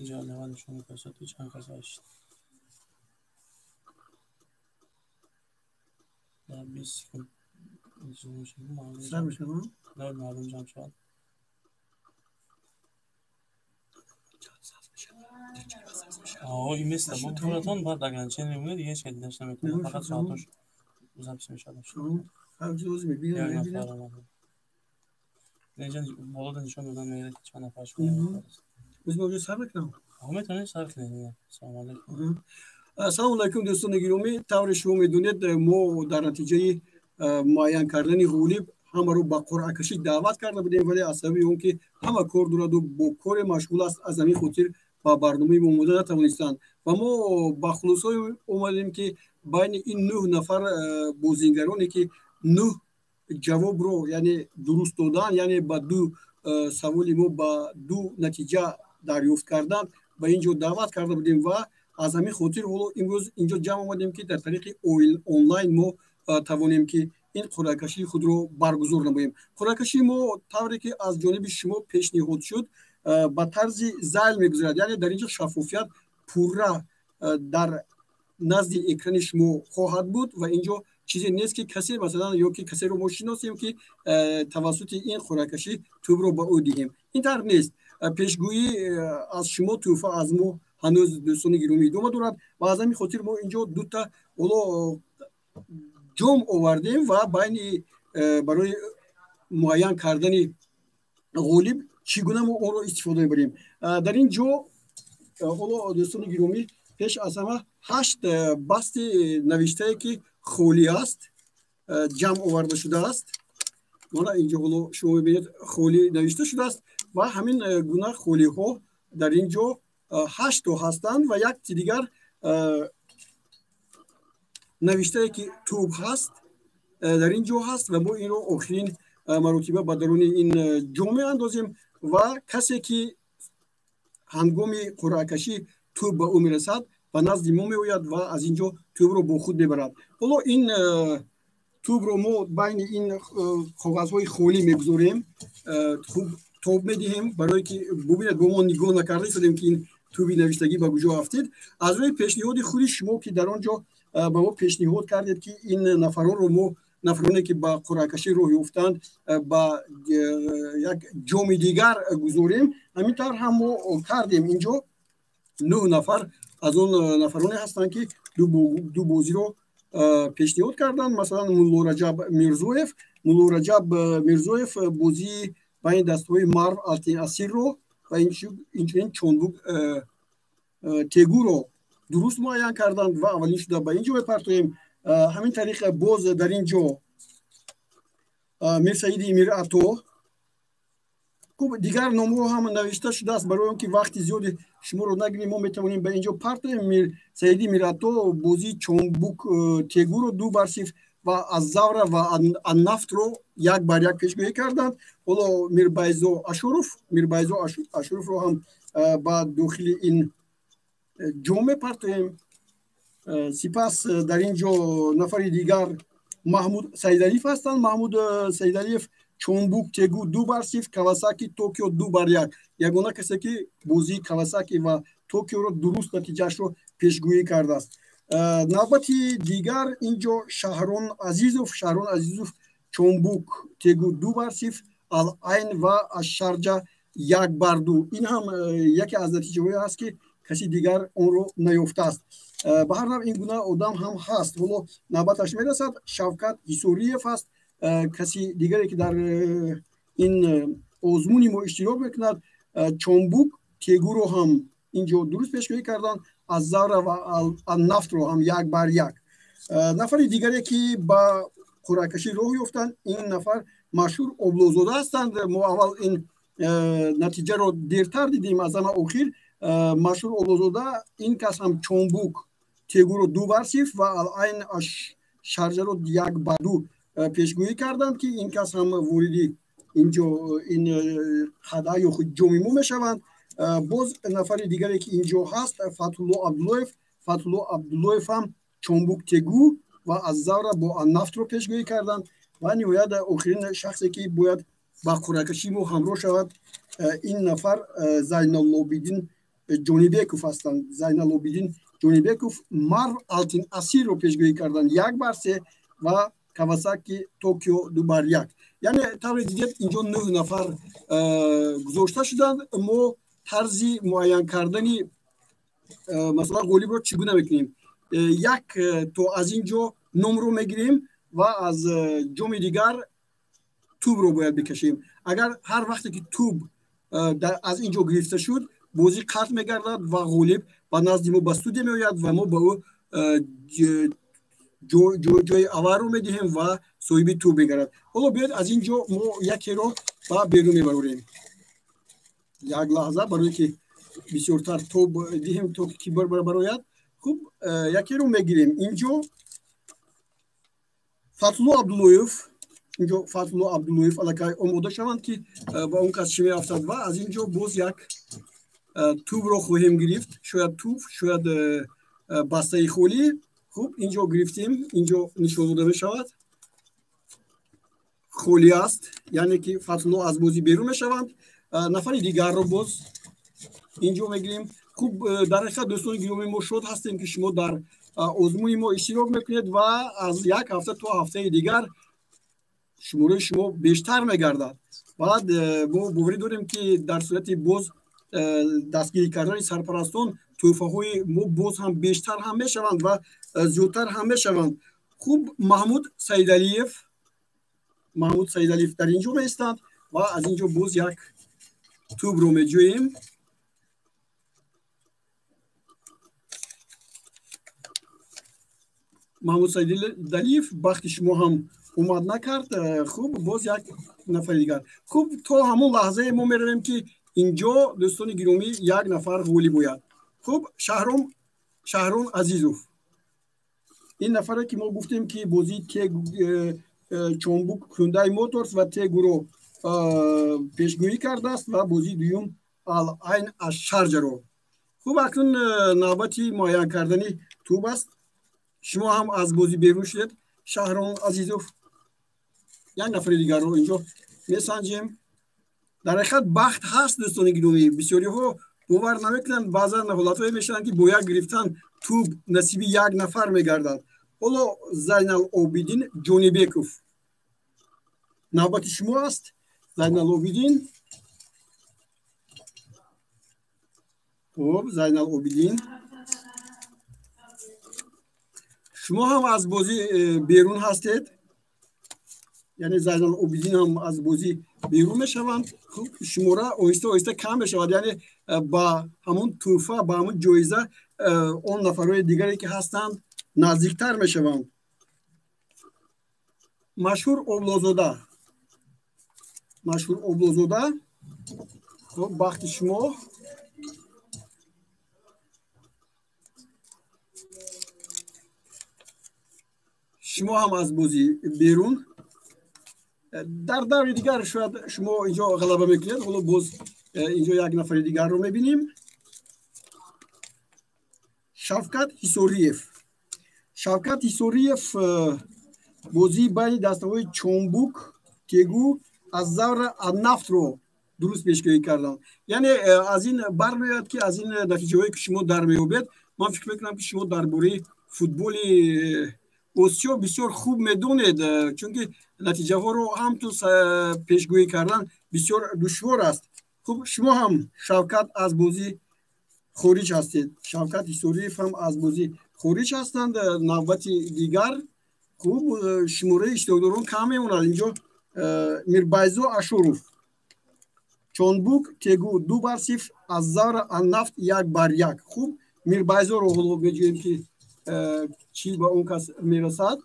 Инҷо лева нишон мекард, ки чанд кас ҳашт. Дар 20 секунд интизор мешавем, мардум Сар мешавад? На, мардум ҷамъ шавад. Ин места бо пулатон баъд ограничение мемонед, дигар ҳеч кас дидаш наметавонад, фақат соатош запис мешавад. Як нафар омад. Инҷа болода нишон додан мегирад, ки чанд нафар шумо. Оз мо сар мекунам? Метавонед сар кунед. Салому алайкум. Салому алайкум, дӯстони гиромӣ. Тавре шумо медонед, мо дар натиҷаи муайян кардани ғолиб ҳамаро ба қуръакашӣ даъват карда будем, вале аз сабаби он ки ҳама кор дораду бо коре машғул аст, аз ҳамин хотир ба барномаи мо омода натавонистанд. Ва мо ба хулосое омадем, ки байни ин 9 нафар бозингароне, ки 9 ҷавобро, яъне дуруст додан, яъне ба 2 саволи мо ба 2 натиҷа дарёфт карданд, ба ин ҷо даъват карда будем ва аз ҳамин хотир ҳоло имрӯз инҷо ҷамъ омадем, ки дар тариқи онлайн мо тавонем, ки ин қуръакашии худро баргузор намоем. Қуръакашии мо тавре ки аз ҷониби шумо пешниҳод шуд, ба тарзи зайл мегузарад, яъне дар инҷо шаффофият пурра дар назди экрани шумо хоҳад буд ва инҷо чизе нест, ки касе, масалан, ё ки касеро мо шиносем, ки тавассути ин қуръакашӣ тӯбро ба ӯ диҳем. Ин тавр нест. Пешгӯӣ аз шумо, тӯҳфа аз мо ҳанӯз, дӯстони гиромӣ, идома дорад ва аз ҳамин хотир мо инҷо дута ҳоло ҷом овардем ва байни барои муайян кардани ғолиб чӣ гуна мо онро истифода мебарем. Дар ин ҷо ҳоло, дӯстони гиромӣ, пеш аз ҳама 8 басти навиштае, ки холӣ аст, ҷамъ оварда шудааст. Мана инҷо ҳоло шумо мебинед, холӣ навишта шудааст ва ҳамин гуна холиҳо дар ин ҷо 8 то ҳастанд ва якти дигар навиштае, ки тӯб ҳаст, дар ин ҷо ҳаст ва мо инро охирин маротиба ба даруни ин ҷо меандозем ва касе ки ҳангоми қуръакашӣ тӯб ба ӯ мерасад, ба назди мо меояд ва аз ин ҷо тӯбро бо худ мебарад. Ҳоло ин тӯбро мо байни ин коғазҳои холӣ мегузорем, хуб тоб медиҳем, барое ки бубинед, бо мо нигоҳ накарда истодем, ки ин тӯби навиштагӣ ба куҷо афтид. Аз рӯи пешниҳоди худи шумо, ки дар он ҷо ба мо пешниҳод кардед, ки ин нафаронро мо, нафароне ки ба қуръакашӣ роҳ ёфтанд, ба як ҷоми дигар гузорем, ҳамин тавр ҳам мо кардем. Инҷо 9 нафар аз он нафароне ҳастанд, ки ду бозиро пешниҳод карданд. Масалан, Муллораҷаб Мирзоев. Муллораҷаб Мирзоев бозии байни дастҳои Марв Алтин Асирро ва инчунин Чонбук Тегуро дуруст муайян карданд ва аввалин шуда ба ин ҷо мепартоем. Ҳамин тариқ боз дар ин ҷо Мирсаиди Мирато. Хуб, дигар номҳо ҳам навишта шудааст. Барои он ки вақти зиёди шуморо нагирем, мо метавонем ба ин ҷо партоем. Мирсаиди Мирато бозии Чонбук Тегуро 2-0 ва Аззавра ва Аннафтро 1-1 пешгӯӣ карданд. Ҳоло Мирбайзо Ашуров, Мирбайзо Ашуровро ҳам ба дохили ин ҷо мепартоем. Сипас дар ин ҷо нафари дигар Маҳмуд Саидалиев ҳастанд. Маҳмуд Саидалиев Чонбук Тегу 2-0, Кавасаки Токио 2-1. Ягона касе, ки бозии Кавасаки ва Токиоро дуруст натиҷаашро пешгӯӣ кардааст. Навбати дигар инҷо Шаҳрон Азизов. Шаҳрон Азизов Чонбук Тегу 2-0, Ал-Айн ва Ашшарҷа 1-2. Ин ҳам яке аз натиҷаҳое аст, ки каси дигар онро наёфтааст. Ба ҳар нав ин гуна одам ҳам ҳаст. Ҳоло навбаташ мерасад. Шавкат Ҳисориев ҳаст, каси дигаре, ки дар ин озмуни мо иштирок мекунад. Чонбук Тегуро ҳам инҷо дуруст пешгӯӣ карданд, Аззавра ва Аннафтро ҳам 1-1. Нафари дигаре, ки ба қуръакашӣ роҳ ёфтанд, ин нафар Машҳур Облозода ҳастанд. Мо аввал ин натиҷаро дертар дидем, аз ҳама охир. Машҳур Облозода, ин кас ҳам Чонбук Тегуро 2-0 ва Алайн Шарҷаро 1-2 пешгӯӣ карданд, ки ин кас ҳам вориди инҷо ин қада ё худ ҷоми мо мешаванд. Боз нафари дигаре, ки инҷо ҳаст, Фатҳулло Абдуллоев. Фатҳулло Абдуллоев ҳам Чонбук Тегу ва Аззавра бо Аннафтро пешгӯӣ карданд. Ва ниҳоят охирин шахсе, ки бояд ба қуръакашии мо ҳамроҳ шавад, ин нафар Зайнуллобидин Ҷонибеков ҳастанд. Зайналобидин Ҷонибеков Марв Алтин Асирро пешгӯӣ карданд 1-3 ва Кавасаки Токио 2-1. Яъне тавре дидед, инҷо 9 нафар гузошта шуданд. Мо тарзи муайян кардани масалан ғолибро чӣ гуна мекунем? Як то аз ин ҷо номро мегирем ва аз ҷоми дигар тӯбро бояд бикашем. Агар ҳар вақте ки тӯб аз ин ҷо гирифта шуд, бозӣ қатъ мегардад ва ғолиб ба назди мо ба студия меояд ва мо ба ӯ ҷои аввалро медиҳем ва соҳиби тӯб мегардад. Ҳоло биёед аз ин ҷо мо якеро ба берун мебарорем. Як лаҳза, барое ки бисёртар тоб диҳем то ки барояд. Хуб, якеро мегирем. Инҷо Фатулло Абдуллоев, инҷо Фатулло Абдуллоев аллакай омода шаванд ки ба он кас чӣ меафтад ва аз инҷо боз як тӯбро хоҳем гирифт. Шояд тӯб, шояд бастаи холӣ. Хуб, инҷо гирифтем, инҷо нишон дода мешавад. Холӣ аст, яъне ки Фатулло аз бозӣ берун мешаванд. Нафари дигарро боз инҷо мегирем. Хуб, дар ҳақиқат дӯстони гиромӣ, мо шод ҳастем ки шумо дар озмуни мо иштирок мекунед ва аз як ҳафта то ҳафтаи дигар шумораи шумо бештар мегардад. Баъд мо боварӣ дорем ки дар сурати боз дастгирӣ кардани сарпарастон тӯҳфаҳои мо боз ҳам бештар ҳам мешаванд ва зиёдтар ҳам мешаванд. Хуб, Маҳмуд Саидалиев, Маҳмуд Саидалиев дар инҷо меистанд ва аз инҷо боз як тӯбро меҷӯем. Маҳмуд Саидалиев, бахти шумо ҳам омад накард. Хуб, боз як нафари дигар. Хуб, то ҳамон лаҳзае мо меравем ки инҷо дӯстони гиромӣ як нафар ғолиб ояд. Хуб, Шаҳром Азизов, ин нафаре ки мо гуфтем ки бозии Чонбук Хюндай Моторс ва Тегуро пешгӯӣ кардааст ва бозии дуюм Ал-Айн аз Шарҷаро. Хуб, акнун навбати муайян кардани тӯб аст. Шумо ҳам аз бозӣ берун шудед, Шаҳром Азизов. Як нафари дигарро инҷо месанҷем. Дар ҳақиқат бахт ҳаст дӯстони гиромӣ. Бисёриҳо бовар намекунанд, баъзан ҳолатҳое мешаванд ки бо як гирифтан тӯб насиби як нафар мегардад. Ҳоло Зайналобидин Ҷонибеков, навбати шумо аст. Зайналобидин. Хуб, Зайналобидин, шумо ҳам аз бозӣ берун ҳастед. Яъне Зайналобидин ҳам аз бозӣ берун мешаванд. Хуб, шумора оҳиста оҳиста кам мешавад. Яъне ба ҳамон тӯҳфа, ба ҳамон ҷоиза он нафарҳои дигаре ки ҳастанд наздиктар мешаванд. Машҳур Облозода, Машҳур Облозода, хуб, бахти шумо. Шумо ҳам аз бозӣ берун. Дар даври дигар шояд шумо инҷо ғалаба мекунед. Ҳоло боз инҷо як нафари дигарро мебинем. Шавкат Ҳисориев. Шавкат Ҳисориев бозии байни дастаҳои Чонбук Тегу аз Завра Аннафтро дуруст пешгӯӣ карданд. Яъне аз ин бармеояд ки аз ин натиҷаҳое ки шумо дар меёбед, ман фикр мекунам ки шумо дар бораи футболи Осиё бисёр хуб медонед, чунки натиҷаҳоро ҳам ту пешгӯӣ кардан бисёр душвор аст. Хуб, шумо ҳам Шавкат аз бозӣ хориҷ ҳастед. Шавкат Ҳисориев ҳам аз бозӣ хориҷ ҳастанд. Навбати дигар. Хуб, шумораи иштирокдорон кам мемонад. Инҷо Мирбайзо Ашуров, Чонбук Тегу 2-0, аз Завра Аннафт 1-1. Хуб, Мирбайзоро ҳоло меҷӯем ки чӣ ба он кас мерасад.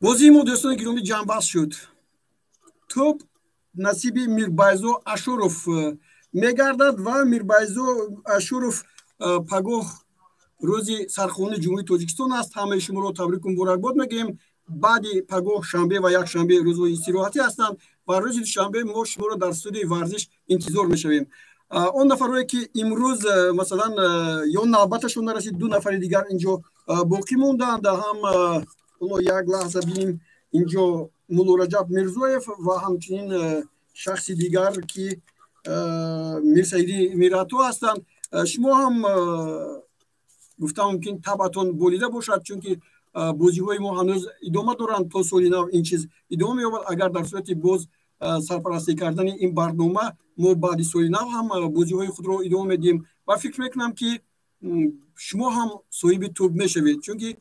Бозии мо дӯстони гиромӣ ҷамъбаст шуд. Тӯб насиби Мирбайзо Ашуров мегардад ва Мирбайзо Ашуров пагоҳ рӯзи сархони Ҷумҳурии Тоҷикистон аст. Ҳамаи шуморо табрику муборакбод мегӯем. Баъди пагоҳ шанбе ва якшанбе рӯзҳои истироҳатӣ ҳастанд ва рӯзи душанбе мо шуморо дар студияи варзиш интизор мешавем. Он нафарҳое ки имрӯз масалан ё навбаташон нарасид, ду нафари дигар инҷо боқӣ монданд. Ҳам ҳоло як лаҳза бинем Инҷо Муллораҷаб Мирзоев ва ҳамчунин шахси дигар, ки Мирсаиди Мирато ҳастанд. Шумо ҳам, гуфта мумкин, табъатон болида бошад, чунки бозиҳои мо ҳанӯз идома доранд. То соли нав ин чиз идома меёбад. Агар дар сурати боз сарпарастӣ кардани ин барнома, мо баъди соли нав ҳам бозиҳои худро идома медиҳем ва фикр мекунам, ки шумо ҳам соҳиби тӯб мешавед, чунки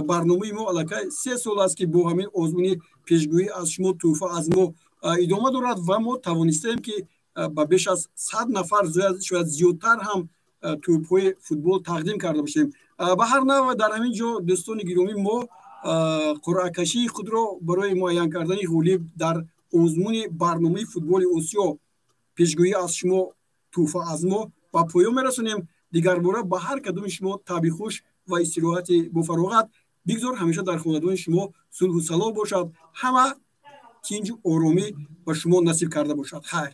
барномаи мо аллакай 3 сол аст, ки бо ҳамин озмуни пешгӯӣ аз шумо, тӯҳфа аз мо идома дорад ва мо тавонистаем, ки ба беш аз 100 нафар, шояд зиёдтар ҳам, тӯбҳои футбол тақдим карда бошем. Ба ҳар нав, дар ҳамин ҷо, дӯстони гиромӣ, мо қуръакашии худро барои муайян кардани ғолиб дар озмуни барномаи футболи Осиё пешгӯӣ аз шумо, тӯҳфа аз мо ба поён мерасонем. Дигарбора ба ҳар кадоми шумо табъи хуш ва истироҳати бофароғат. Бигзор ҳамеша дар хонадони шумо сулҳу салоҳ бошад, ҳама тинҷу оромӣ ба шумо насиб карда бошад. Хайр.